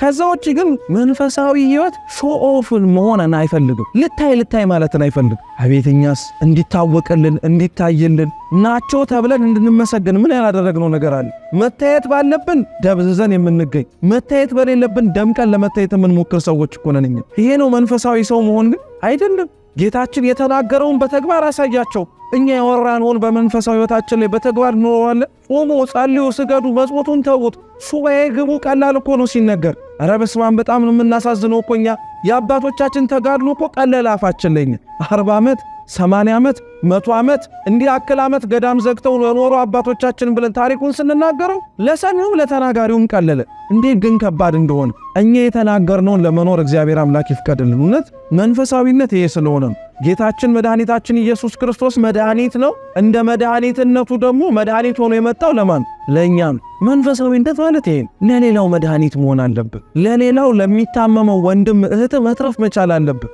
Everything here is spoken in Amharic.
ከዛ ውጭ ግን መንፈሳዊ ህይወት show off ን መሆንን አይፈልግም። ልታይ ልታይ ማለትን አይፈልግም። አቤትኛስ እንዲታወቅልን እንዲታይልን ናቸው ተብለን እንድንመሰገን ምን ያላደረግነው ነገር አለ? መታየት ባለብን ደብዝዘን የምንገኝ፣ መታየት በሌለብን ደምቀን ለመታየት የምንሞክር ሰዎች እኮ ነን እኛ። ይሄ ነው መንፈሳዊ ሰው መሆን ግን አይደለም። ጌታችን የተናገረውን በተግባር አሳያቸው። እኛ ያወራነውን በመንፈሳዊ ሕይወታችን ላይ በተግባር እንኖረዋለን። ጾሙ፣ ጸልዩ፣ ስገዱ፣ መጽወቱን ተዉት፣ ሱባኤ ግቡ። ቀላል እኮ ነው ሲነገር። ኧረ በስመ አብ በጣም ነው የምናሳዝነው እኮ እኛ። የአባቶቻችን ተጋድሎ እኮ ቀለለ አፋችን ላይ። 40 ዓመት፣ 80 ዓመት፣ 100 ዓመት እንዲህ አክል ዓመት ገዳም ዘግተው ለኖሩ አባቶቻችን ብለን ታሪኩን ስንናገረው ለሰሚውም ለተናጋሪውም ቀለለ። እንዴት ግን ከባድ እንደሆነ እኛ የተናገርነውን ለመኖር እግዚአብሔር አምላክ ይፍቀድልን። እውነት መንፈሳዊነት ይሄ ስለሆነ ነው። ጌታችን መድኃኒታችን ኢየሱስ ክርስቶስ መድኃኒት ነው። እንደ መድኃኒትነቱ ደግሞ መድኃኒት ሆኖ የመጣው ለማን? ለእኛም። መንፈሳዊነት ማለት ይሄ ለሌላው መድኃኒት መሆን አለብን። ለሌላው ለሚታመመው ወንድም እህት መትረፍ መቻል አለብን።